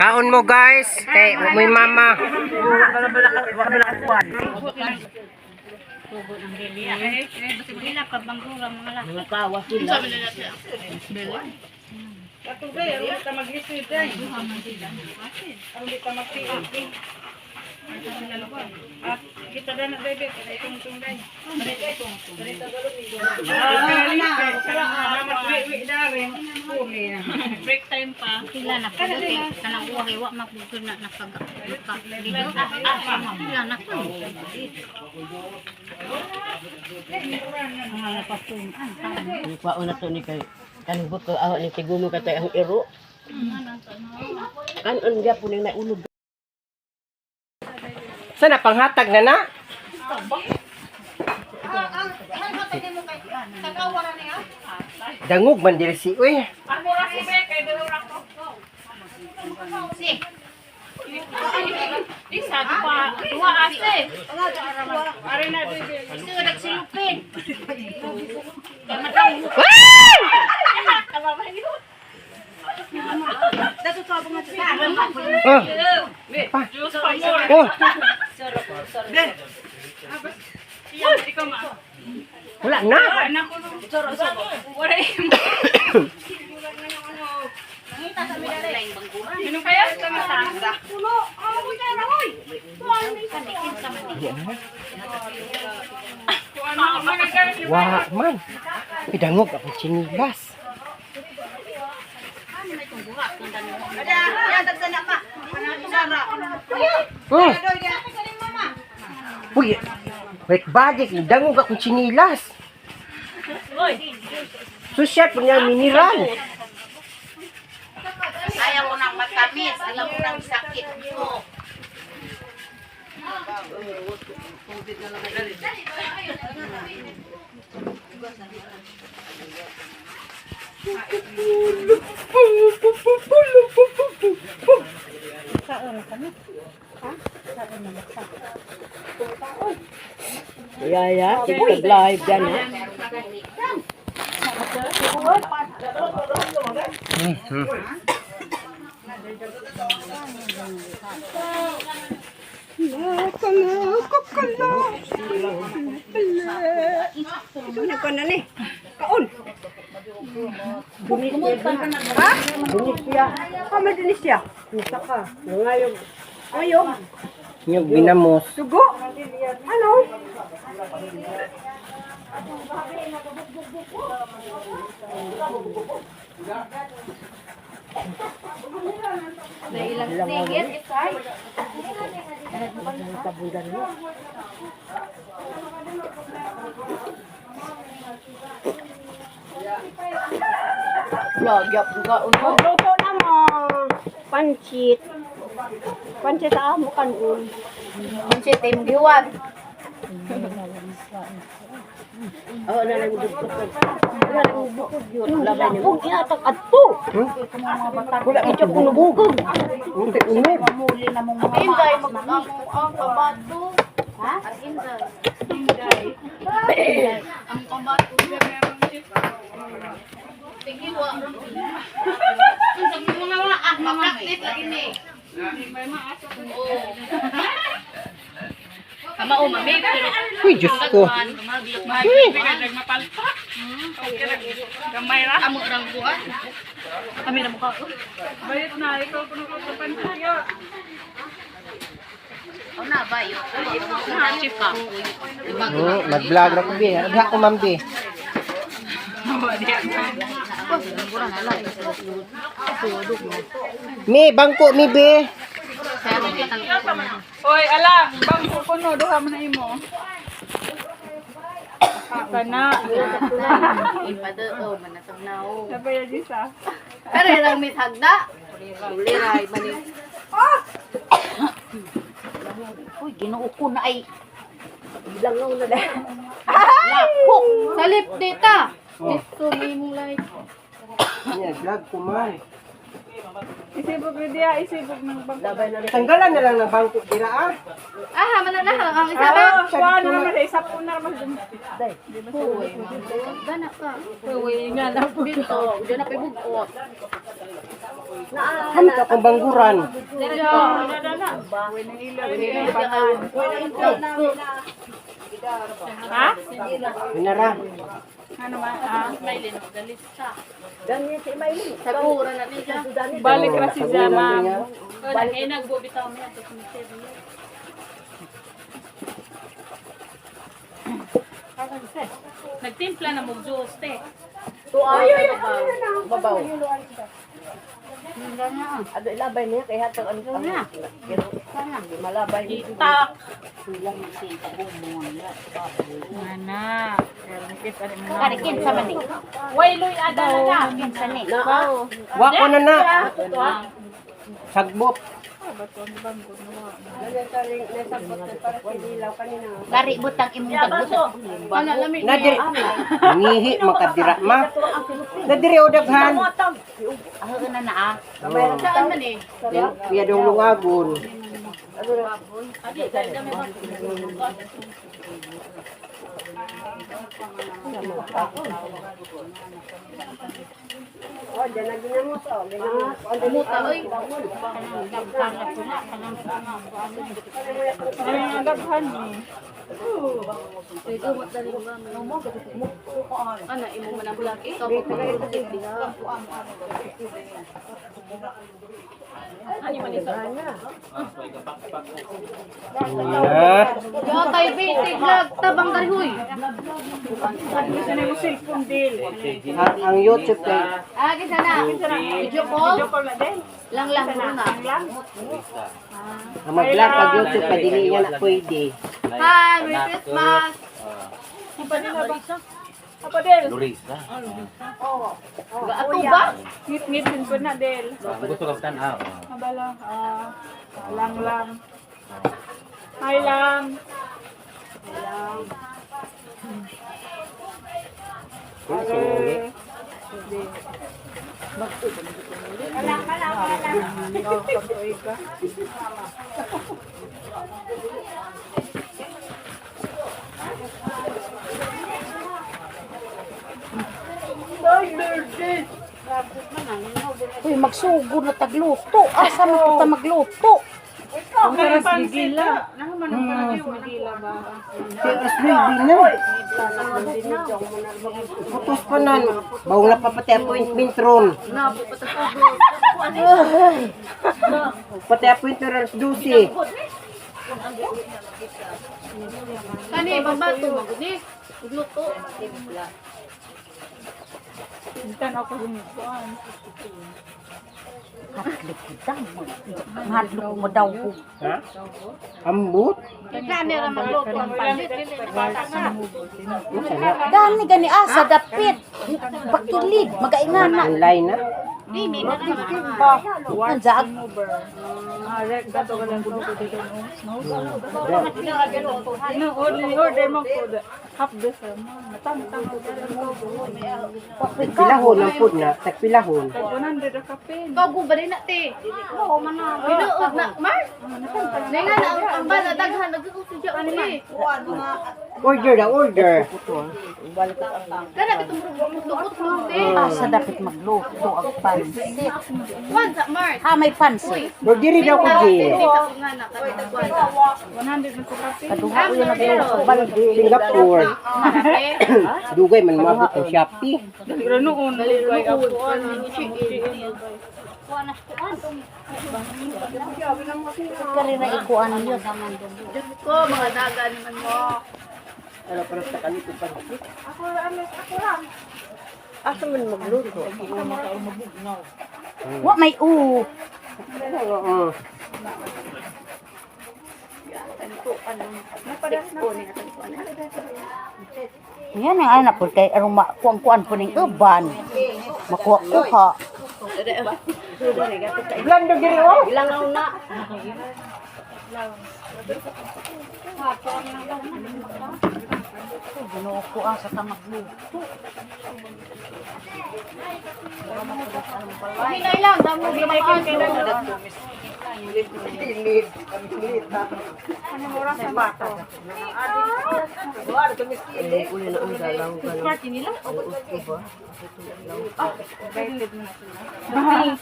Kaon mo, guys, kay may mama. Break time pa. Pila na po kay kanang uwa kay wa mapugol na napag naka pila na po. Mga napasunan. Kuwaon na to ni kay kanubot ko awa ni tigumo katay ang iro. Kanon gyapon ni naulog. Sana panghatag na na? Dangog man diri si uy. Ako ra si Bek, kay dulura ko. Si. Di sa duha, duha ase. Are na baby. Surat silupin. Oh, Juice pa more. oh, Ikaw ma. wala na. Anak ko no. Wala Minum kaya sa mata. Wa man. Uy, dangog akong chinilas. Oh. Uy, wait, bagay, dangog akong chinilas. Susya po niya mineral. Ayaw ko ng matamis. Alam mo ng sakit ko. Yaya, sige live yan ha. Yung ginamos. Lagi ka uno. Magluto na mo. Pansit. Pansit sa amo kanon. Pansit, ay mong gihuwag. Oh, na lang dugtong. Wala lang bukod yun. Labay ni Ug ihatag adto. Wala mo tubog. Unti unod. Inday, mag-amo ang kabato. Ha? Inday. Inday. Ang kabato. Sige, wa. Mga mga ah, ma-practice lagi ni. Oo. Tama o, mami. Pero Uy, Diyos ko. Nagmapalpak. Gamay ra. Amo orang buwan. Kami na mukha. Bayot na ikaw kuno ko sa pansiyo. O na ba yun? Chief ka. Mag-vlog na ko, bi. Agha ko, ma'am, bi. Mi, bangko, mi, bi. Oy, ala, bangko kuno duha man na imo. Kana. Ipadoo, manatag na o. Sabay sa. Pero ilang may hagda. Uliray, mani. Uy, Ginoo ko na ay. Langaw na dahil. Lahok! Salip dita. Oh. Dito, may mong light. Yeah, vlog ko, man. Isibog ni diya, isibog ng bangko. Tanggalan na lang ng bangko dira ah. Ah, man na ang isa ba? Ah, kuha na naman sa isa po na naman. Gana ka. Uy, nga lang po. Dito, diyan na pibugkot. Kami ka pang bangguran. Ha? Minara. Ano man? Ah, Sagura na niya. balik ra si Jama. Nagtimpla na mo juice te. Babaw. Ano ilabay niya kay hatag ano na. Malabay niya. Itak. Mana. Karikin sa mani. Wailoy ada na na. Kinsa ni. Wako na na. Sagbot. Kari butang imong tagbot. Ana lami. Na diri. Ngihi makadira ma. Na diri o daghan. Ah, na na ah. Saan man eh? Kuya dong lungagon. Oh, dyan na ginamos oh. Ginamos. Muta oy. Ay, ang daghan ni. Ana imo man ang vlog. Ikaw pa Na. Yo tay bitig vlog tabang dari huy. Gusto na yung cellphone deal. Ang YouTube kay Ah, kinsa na? Video call? Video call na din. Lang lang na. Lang. ang mag-vlog pag YouTube kay dili niya na pwede. Hi, Merry Christmas. Apa del? Lurisa. Ato ba? Ngit-ngit din po na del. Gusto ka tanaw. Abala. Ah, lang lang. Hi lang. Sinuli. Uy, magsugod na tagluto. Asa man po ta magluto? Ang paras gigila. Naman ang paras gigila ba? Alas 9 na. Putos pa nan. Bawang na pa pati appointment ron. Pati appointment alas 12. Kani pambato magud ni. Luto. Intan ako gumukuan. Hadlok kita. Hadlok mo daw ko. Ha? Ambot? Kani ra magluto ang pansit dili na bata na. Gani gani asa dapit. Pakilig, magaingana. Online na. Dili na Anjaag Ah, rek dato ka lang ko dito no. No, order order mo ko. Half the mo. Matang-tang ko. Tagpilahon ang food na. Tagpilahon. Tag 100 ra kapin. Bago ba din na te? Oo man na. Binuod na, Mar. Nga na ang bala daghan nagkukusi siya uli. Order na order. Kana bitong lukot mo te. asa dapit magluto ang pansit. Kwan sa Mar. Ha may pansit. Or diri daw ko di. Dili sa nga na kanang kwan. 100 na ko kapin. Kaduha ko yung nagluto balde. Singapore. Marami. Dugay man mabot ang Shopee. Dali ra noon. Dali ra noon. Kari na ikuan yun. Diyos ko, mga daga naman mo. Ano para sa kanito pa. Ako alas ako lang. Asa man magluto? Wa may u. Oo. Yan ang anak po kay aron makuang-kuan po ning uban. Makuha-kuha. Blando diri oh. Ilangaw na. Ginoo ko asa ta magluto. Hinay lang, damo Hinay kay kailan. Tinid, ang tinid. Uli na ang dalaw ganun. Party nila. Usto ba? Invited mo na sila.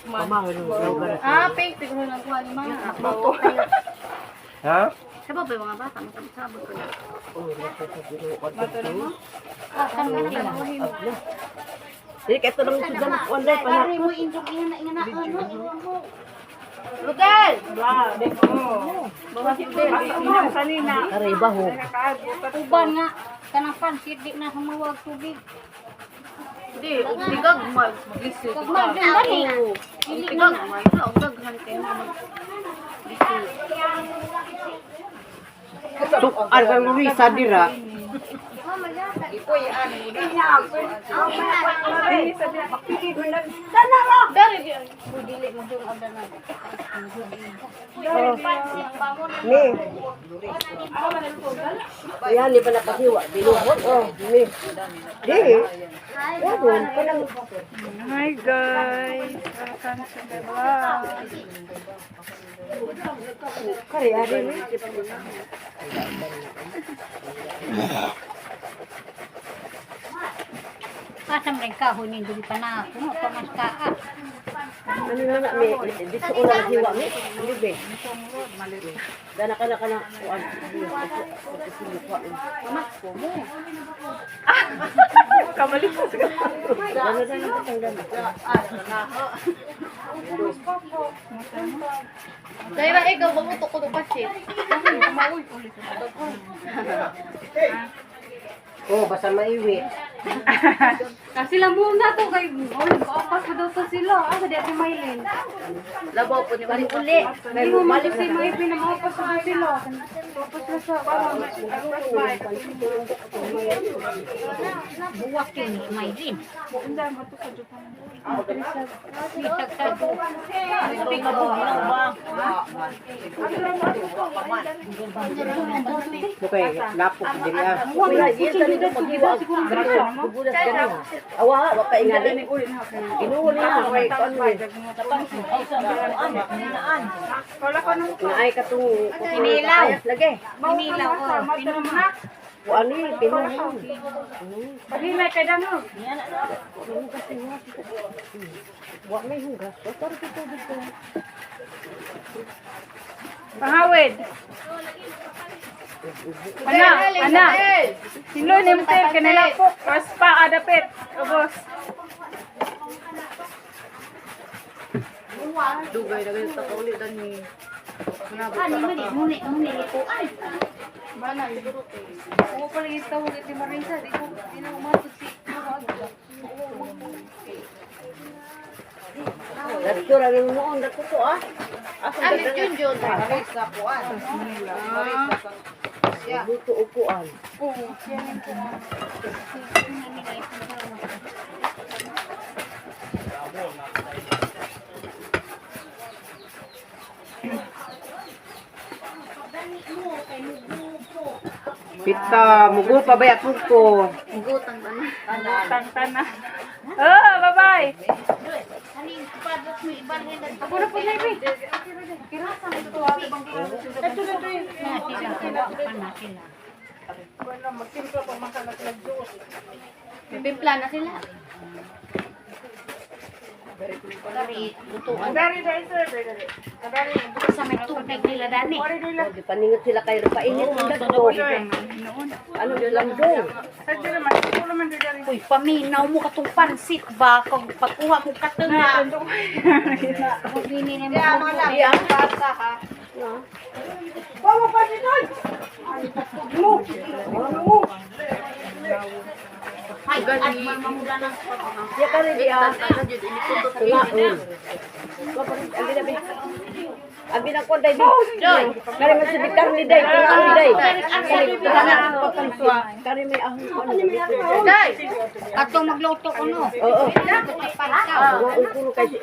Pamahal ng dalaw ganun. Ah, pink siguro lang kuha ni mama. Ha? Sabab ba yung mga bata? Masabot ko na. Oh, nagsasabi ko. Saan ka na? Dili kay ito lang sudan ko anday pa na. Pare mo indog ina na ina na ano iwan mo. Rodel! Kanina. Aray bahog. Uban nga kanang pansit di na humawag tubig. Hindi, tigag mal. Maglisod. Kag man gani. Dili na Tigag mal. Wala, daghan kayo. Sukan kang Luisa dira. Dari di. Dili mo yung order na. Ni. Ayan, di pa nakasiwa. Binuhot. Oh, ni. Di. Wabon, kanang Hi guys. Welcome to the vlog. kare ari ni. Asa man rin kahoy ni dili pa na kuno pa mas kaa. Ano na na, may, dito ko lang hiwa, may, ano ba? Dana ka na ka na, kuan. Kamali ko. Dana dana dana dana. Dahil ikaw, mamutok ko pa shit. Oh, basta maiwi. Ah, sila muna to kay oh, nag-opas pa daw to sila. Asa di ate Maylin. Labaw po ni Mari uli. Hindi mo man to si Maylin na maopas pa daw sila. Opas na sa Buwak yun ni Maylin. Bitag sa Okay, lapok diri ah. Wala, di sa nito paghiwa. Gugulas ganun. Awa, wa ka ingali. Inuuli na, kay kuan mo. Naay katong Pinilaw. Lagi. Pinilaw ko. Kuan ni pinuhon. Paghinay kay Dano. Wa may hugas. Wa taro ko tubig ko. Pangawid. Ana, ana. Sino ni Mtel kanila po. Pas pa adapit. Ubos. Ani man di muni muni ko ay. Oo pala yung tawag iti Marisa. Di ko di na umatod si Dakto ra rin noon, dakto ko ah. Asa Ah, Miss Junjun. Luto og kuan. Pita, mugo pa ba ko? Gutang ba na? Tang tana. Oh, bye-bye. Ani padot mo ibalhin na Ako na po na ibi. sila pa na sila. Pimpla na sila. Dari lutuan Dari dari sir, dari dari. Dari. sa may tubig nila dani. Oh, Gipaningot sila kay painit ang dagto. Ano lang dong. Sadyo naman, siguro man dari. Uy, paminaw mo katong pansit ba kag pagkuha mo katunga. Dini ni mo. Iya. Ay, at mamula ng Siya ka rin diya. Tungaon. Ang ginabi. Abi na ko day. Kari man si karni day, karni day. Kari may ahon ko ano. Day. Atong magluto ko no. Oo. Pagkaw.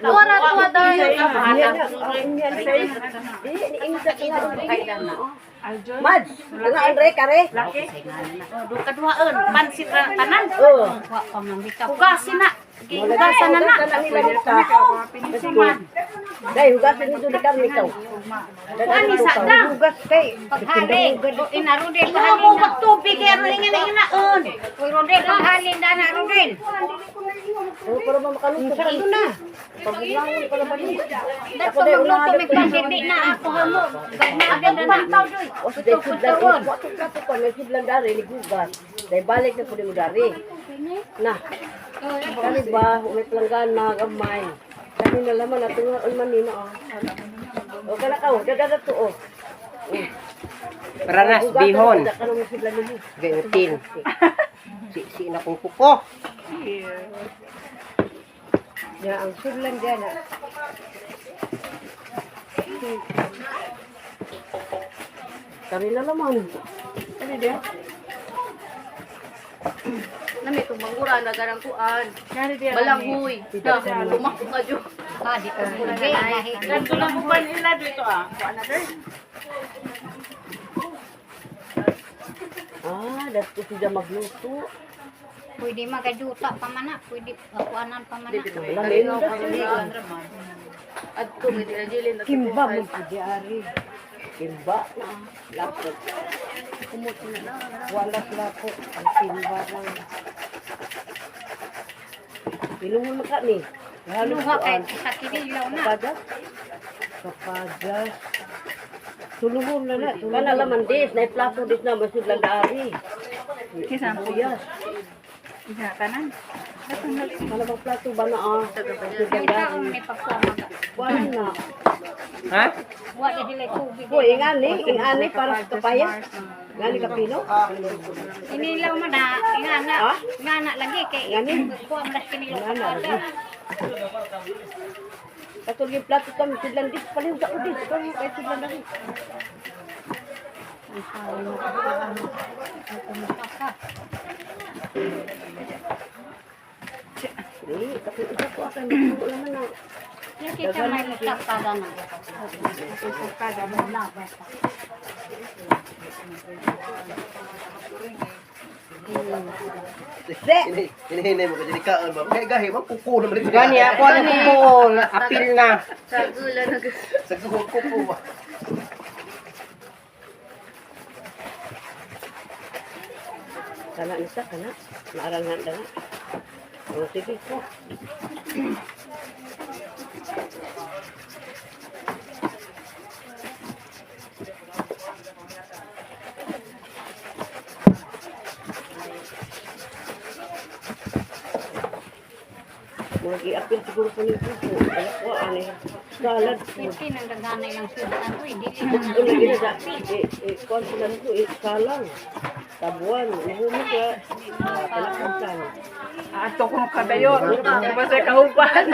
Tuwa na tuwa day. Mads, ano Andre kare? Kaduhaan, pansit ra tanan. Oo. Wa pa man bitaw. Hugasin na. Hugasan na na. Day, hugasin nito ni karni ikaw. Kuan sa da. Hugas kay. Paghali. Ina Rodel paghali mo magtubig kay aron nga inaon. Uy Rodel paghalin na na Rodel. Oo, para ba makaluto ka na. Pagbulangon ka na ba niya? Dato magluto mig pansit di na ako hamo. Gagmagan na na. O sa day sudlan, wato plato ko, may sudlan dari ni gugas. Day balik na po ni mo dari. Na. Kani ba, may planggana, gamay. Kani na laman ato nga man nina oh. O kana ka, oh, dada to oh. Ranas Hugasan bihon. na, kanang may sudlan nimo. Gayutin. Si na kong kuko. Ya, ang sudlan dyan ah. Kani na laman. Nami itong mangura na garang kuan. Balanghoy. Na, tumakbo ka dyan. Ah, di ko lahi. Ganto lang mo nila dito ah. Ah, dato siya magluto. Pwede magajuta pa man na, pwede kuanan pa man na. Lamin At kung hindi na jilin. Kimba mo pwede ari. Kimba na. Lapot. Wala lapot. Ang kimba lang. Ilungon mo ka ni. Halo Luha kay sa kinilaw na. Kapadas. Kapagas. Tulungon na na. Kana laman dis, na plato dis na masudlan dari. Kisa po. Yes. Isa tanan. Kana bang plato ba na ah? Ang taong ni pagkuha Wala na. Ha? Wa na sila tubig. Hoy, ingani, ingani para sa kapaya. Ingani kapino. Inilaw man na, ingana, Ah? ingana lagi kay Ingani? kuha man na kinilaw Ingana pa lagi. Katol yung plato kami sudlan dis, palihog ako dis, palihog kay sudlan dari. Eh, kasi isa ko akin, magluto naman na. Yung kita may mutapada na. Hinihinay mo ka dyan, ikaon ba? Kaya gahi, mo, kuko naman ito. Gani ako ang kuko. Apil na. Sagula na. Sa kuko, kuko ba? Kana isa, kana. Maaral nga na. O, sige ko. Mag-i-appeal siguro po ni Pupo. Kaya ko, ano yun. Salad. Pwede nang daganay lang sila. Uy, dili na Ano gina sa eh eh kuan sila nito eh salang. Tabuan, nahumot ka. Ah, Panakasan. Ato kung kadayon. Basta kahuban.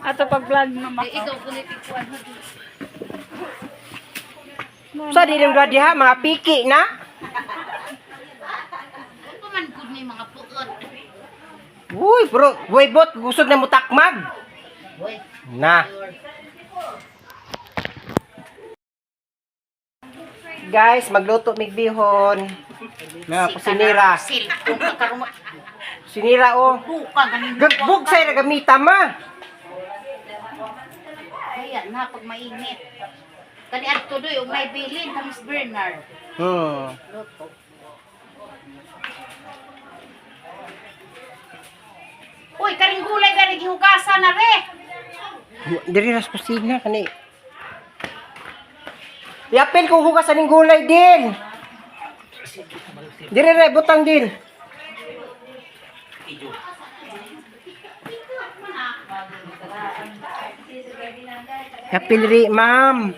Ato pag vlog mama. Ikaw kulit ikuan. Sa di nang diha mga piki na. Ano man good ni mga puot. Uy, bro, bot gusog na mutakmag. Na. Guys, magluto mig bihon. Na, kusinira. Cellphone ka karon. Sinira oh. Buka ganin. Gagbug say na gamita ma. Kaya na pag mainit. Kani adto doy og may bilin ka Miss Bernard. Luto. Uy, karing gulay gani gihugasan na re. Diri ras kusina kani. Yapil kung hugas aning gulay din. Diri re butang din. Yapil ri, ma'am.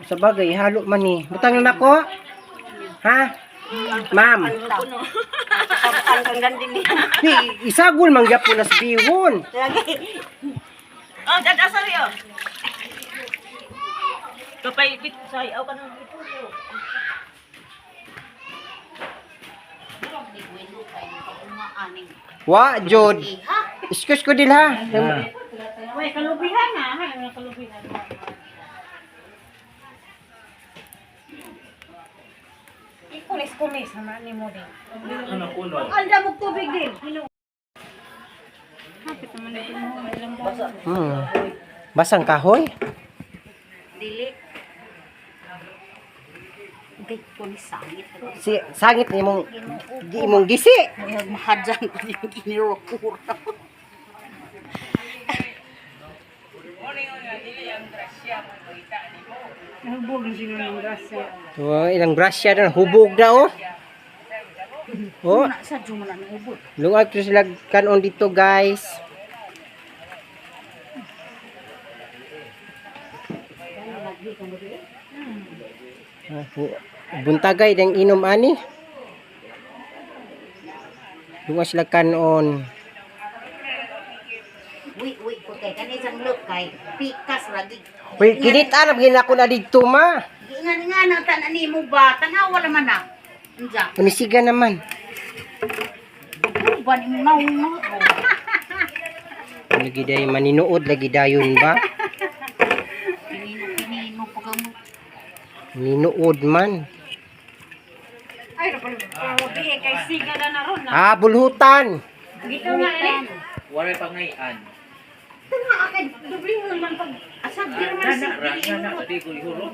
Sa bagay, halo man ni. Butang na nako. Ha? Ma'am. Ang gandin din. Ni isagol man gyapon nas bihon. Lagi. Oh, dada sorry oh. Kapay pit say aw kanang itulo. Wa jud. Excuse ko dil ha. Uy, kalubihan na. Ha, kalubihan. Ikulis-kulis naman ni mo din. Ano kuno? Anda mo tubig din. Basang kahoy? Dili. Gay ko ni sangit. Si sangit nimong di imong gisi. Mahadjan ko yung ginirokura. Oh, ilang grasya na hubog na oh. Oh, Sa jumala ng ubod. lungag to sila kanon dito, guys. Ah, buntagay dang inom ani. Lungag sila kanon. Uy, uy, ko kay kani sang look kay pikas lagi. Uy, kinit anam ginako na dito ma. Giingan nga na tanan nimo ba? Tanawa naman na. Unsa? Unisiga naman. Ba ni mo nauna. Lagi day maninuod lagi dayon ba? Pinino pinino pa kamo. Ninuod man. Ay, bihe kay siga na na ron. Ah, bulhutan. Dito na eh. Wala pa ngayon. Tama kay dubli mo naman pag Asa di man si Rasa na di ko lihuro.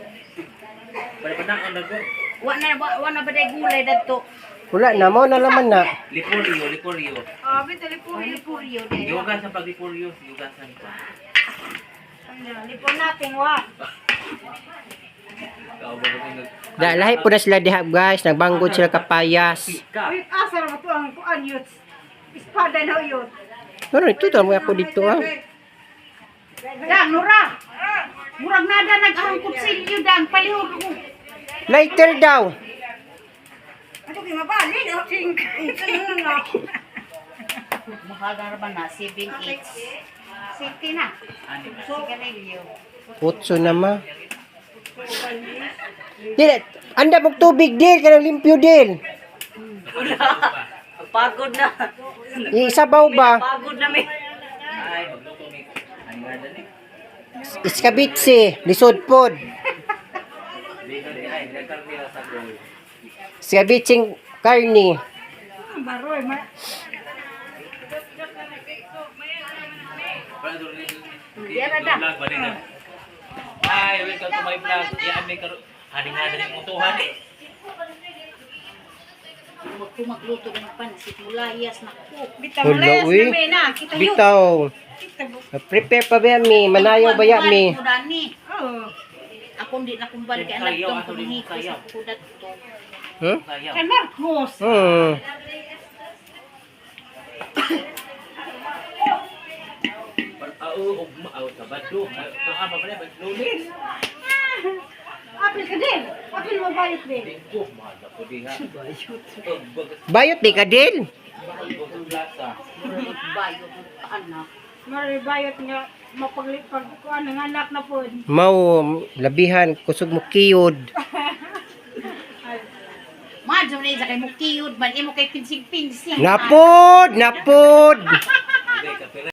Wala pa na ang lago. Wa na wa na ba day gulay dadto? Wala na mo na laman na. Liporyo, liporyo. Ah, bitaw lipuri. Puryo de. Yugasan pag liporyo, yugasan pa. Lipon natin wa. Da lahi po na sila diha guys, nagbanggod sila kapayas. Pika. Uy, asa ra ba to ang kuan youths? Espada na yun. Pero ito to mo ako dito ah. Dang Nora. Murag nada nag-ahang kutsilyo dang palihog ko. Lighter daw. Ato kay mabali no. Sing. Mahal na ba na 7 8. City na. Sigarilyo. Otso na ma. Dili, anda mong tubig dil kanang limpyo dil. Pagod na. Isabaw ba? Pagod na mi. Ay, magluto mi. Ano nga dali? Iskabitsi, lisod pod. Di ka di ay, nagkarni na sa goal. Iskabitsing karni. Baroy ma. Vlog ba din na? Hi, welcome to my vlog. Iyan may karo. Hani nga dali mo tuhan eh. Magluto ng pansit mulayas na ko. Bitaw Hala, layas uy. na me na. Kita yun. Bitaw. Prepare pa ba mi? Manayaw ba ya mi? Oh. Ako hindi na kumbal kay anak tong kumihikos ako ko dadto. Hmm? Sayaw. Kay Marcos. Oo, ugma aw Sabado. Baka pa pala Lunes. Apil ka din. Apil mo bayot din. Linggo, mahal na po diha. Bayot di ka dil. Lasa. Bayo anak. Mari bayot nga mapaglipag kuan ang anak na pod. Mao labihan kusog mo kiyod. Madyo na isa kay mukiyod man imo kay pinsing-pinsing. Napod, napod. Hindi, kapira.